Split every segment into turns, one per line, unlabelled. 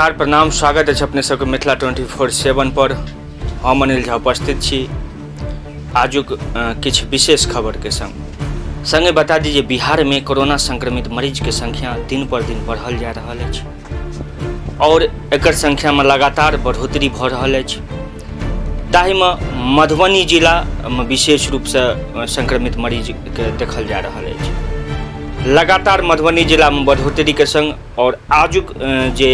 नमस्कार, प्रणाम, स्वागत अछि अपने सबके मिथिला 24/7 पर। हम अनिल झा उपस्थित छी आजुक किछु विशेष खबरके संग। संगे बता दी जे बिहारमे कोरोना संक्रमित मरीजके संख्या दिन पर दिन बढ़ल जा रहल अछि और एकर संख्यामे लगातार बढ़ोतरी भऽ रहल अछि। ताहिमे मधुबनी जिलामे विशेष रूपसँ संक्रमित मरीजके देखल जा रहल अछि। लगातार मधुबनी जिलामे बढ़ोतरीके संग और आजुक जे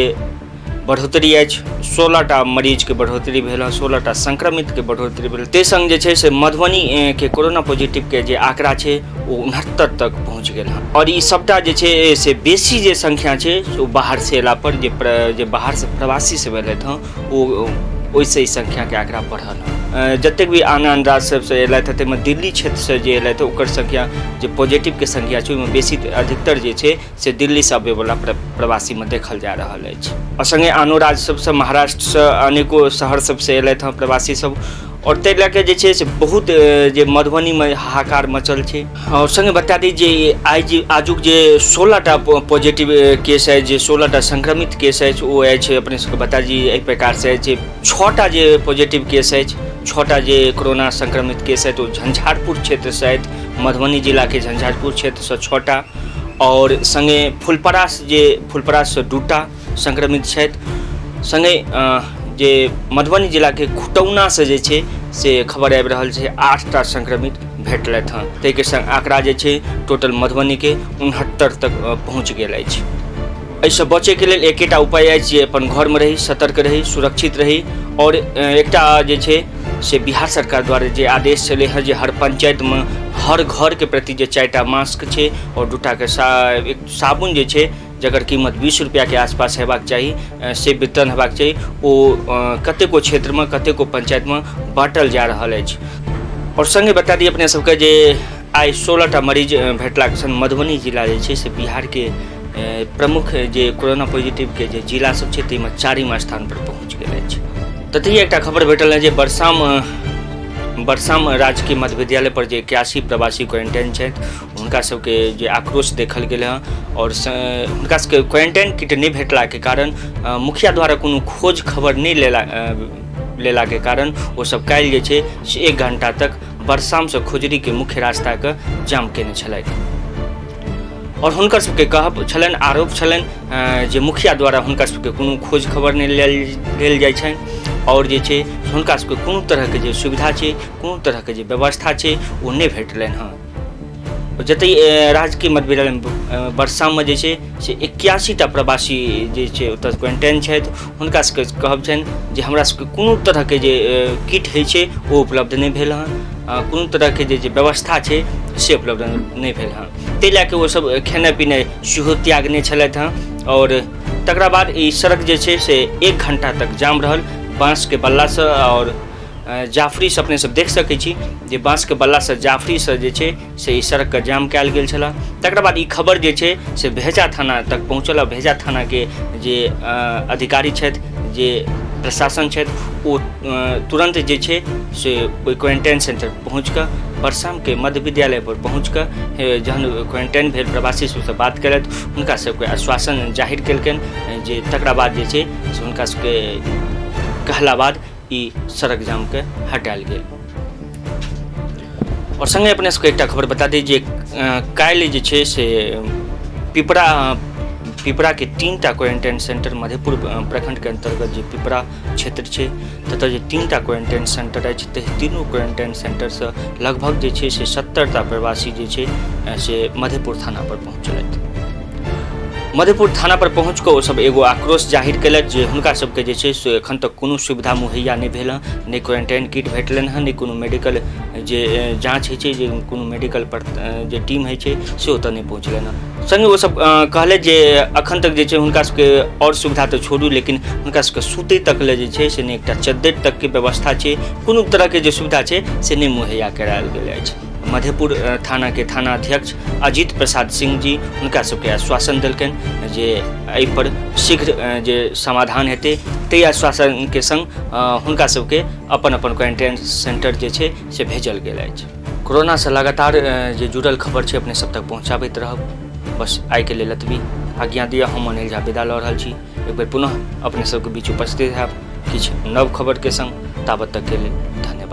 बढ़ोतरी अछि 16टा मरीजके बढ़ोतरी भेल हँ, 16टा संक्रमितके बढ़ोतरी भेल। ताहि संग जे छै से मधुबनीके कोरोना पॉजिटिवके जे आंकड़ा छै ओ 69 तक पहुँच गेल हँ। और ई सबटा जे छै से बेसी जे संख्या छै ओ बाहरसँ अयला पर जे बाहरसँ प्रवासी सब एलथि हँ ओ ओहिसँ ई संख्याके आंकड़ा बढ़ल हँ। जतेक भी आन आन राज्य सबसँ एलथि हँ ताहिमे दिल्ली क्षेत्रसँ जे एलथि ओकर संख्या जे पॉजिटिवके संख्या छै ओहिमे बेसी अधिकतर जे छै से दिल्लीसँ अबैवला प्रवासीमे देखल जा रहल अछि। आ सङ्गे आनो राज्य सबसँ महाराष्ट्रसँ अनेको शहर सबसँ एलथि हँ प्रवासी सब आओर ताहि लए कऽ जे छै से बहुत जे मधुबनीमे हाहाकार मचल छै। आओर सङ्गे बता दी जे आइ जे आजुक जे 16टा पॉजिटिव केस अछि, जे 16टा संक्रमित केस अछि ओ अछि अपने सबके बता दी एहि प्रकारसँ अछि। 6टा जे पॉजिटिव केस अछि, 6टा जे कोरोना संक्रमित केस अछि ओ झंझारपुर क्षेत्रसँ अछि, मधुबनी जिलाके झंझारपुर क्षेत्रसँ 6टा और संगे फुलपरास जे फुलपराससँ 2टा संक्रमित छथि। संगे जे मधुबनी जिलाके खुटौनासँ जे छै से खबर आबि रहल छै 8टा संक्रमित भेटलथि हँ। ताहिके संग आंकड़ा जे छै टोटल मधुबनीके 69 तक पहुँच गेल अछि। एहिसँ बचैके लेल एकेटा उपाय अछि जे अपन घरमे रही, सतर्क रही, सुरक्षित रही। और एकटा जे छै से बिहार सरकार द्वारा जे आदेश छलै हँ जे हर पंचायतमे हर घरके प्रति जे 4टा मास्क छै और 2टाके एक साबुन जे छै जकर कीमत 20 रुपैआके आसपास हेबाक चाही से वितरण हेबाक चाही, ओ कतेको क्षेत्रमे कतेको पंचायतमे बाँटल जा रहल अछि। और सङ्गे बता दी अपने सबके जे आइ 16टा मरीज भेटलाके संग मधुबनी जिला जे छै से बिहारके प्रमुख जे कोरोना पॉजिटिवके जे जिला सब छै ताहिमे 4म स्थान पर पहुँच गेल अछि। ततहि एकटा खबर भेटल हँ जे बरसाम राजकीय मध्य विद्यालय पर जे 81 प्रवासी क्वारेंटाइन छथि हुनका सबके जे आक्रोश देखल गेल हँ और हुनका सबके क्वारेंटाइन किट नहि भेटलाके कारण मुखिया द्वारा कोनो खोज खबर नहि लेलाके कारण ओ सब काल्हि जे छै से 1 घंटा तक बरसामसँ खुजरीके मुख्य रास्ताके जाम केने छलथि। और हुनकर सबके कहब छलनि, आरोप छलनि जे मुखिया द्वारा हुनका सबके कोनो खोज खबर नहि लेल जाइ छनि और जे छै हुनका सबके कोनो तरहके जे सुविधा छै, कोनो तरहके जे व्यवस्था छै ओ नहि भेटलनि हँ। जतय राजकीय मध्य विद्यालय बरसाममे जे छै से 81टा प्रवासी जे छै ओतऽ क्वारेंटाइन छथि, हुनका सबके कहब छनि जे हमरा सबके कोनो तरहके जे किट होइ छै ओ उपलब्ध नहि भेल हँ, कोनो तरहके जे व्यवस्था छै से उपलब्ध नहि भेल हँ। ताहि लए कऽ ओसब खेनाइ पिनाइ सेहो त्यागने छलथि हँ। और तकरा बाद ई सड़क जे छै से 1 घंटा तक जाम रहल बाँसके बल्लासँ और जाफरीसँ। अपने सब देख सकै छी जे बाँसके बल्लासँ जाफरीसँ जे छै से ई सड़कके जाम कयल गेल छलै। तकरा बाद ई खबर जे छै से भेजा थाना तक पहुँचल आ भेजा थानाके जे अधिकारी छथि, जे प्रशासन छथि ओ तुरन्त जे छै से ओहि क्वारेंटाइन सेंटर पहुँच कऽ बरसामके मध्य विद्यालय पर पहुँच कऽ जहन क्वारेंटाइन भेल प्रवासी सबसँ बात केलथि, हुनका सबके आश्वासन जाहिर केलकनि जे तकरा बाद जे छै से हुनका सबके कहला बाद ई सड़क जामके हटायल गेल। और संगे अपने सबके एकटा खबर बता दी जे काल्हि जे छै से पिपराके 3टा क्वारेंटाइन सेंटर मधेपुर प्रखंडके अंतर्गत जे पिपरा क्षेत्र छै ततऽ जे 3टा क्वारेंटाइन सेंटर अछि ताहि तीनू क्वारेंटाइन सेंटरसँ लगभग जे छै से 70टा प्रवासी जे छै से मधेपुर थाना पर पहुँचलथि। मधेपुर थाना पर पहुँच कऽ ओसब एगो आक्रोश जाहिर केलथि जे हुनका सबके जे छै से एखन तक कोनो सुविधा मुहैया नहि भेल हँ, नहि क्वारेंटाइन किट भेटलनि हँ, नहि कोनो मेडिकल जे जाँच होइ छै, जे कोनो मेडिकल पर जे टीम होइ छै से ओतऽ नहि पहुँचलनि हँ। सङ्गे ओसब कहलथि जे एखन तक जे छै हुनका सबके आओर सुविधा तऽ छोड़ू लेकिन हुनका सबके सुतै तक लए जे छै से नहि एकटा चद्दरि तकके व्यवस्था छै, कोनो तरहके जे सुविधा छै से नहि मुहैया करायल गेल अछि। मधेपुर थानाके थानाध्यक्ष अजीत प्रसाद सिंह जी हुनका सबके आश्वासन देलकनि जे एहि पर शीघ्र जे समाधान हेतै। ताहि आश्वासनके संग हुनका सबके अपन अपन क्वारेंटाइन सेंटर जे छै से भेजल गेल अछि। कोरोनासँ लगातार जे जुड़ल खबर छै अपने सब तक पहुँचाबैत रहब। बस आइके लेल एतबी। आज्ञा दिअ, हम अनिल झा विदा लऽ रहल छी। एक बेर पुनः अपने सबके बीच उपस्थित हैब किछु नव खबरके संग। ताबत तकके लेल धन्यवाद।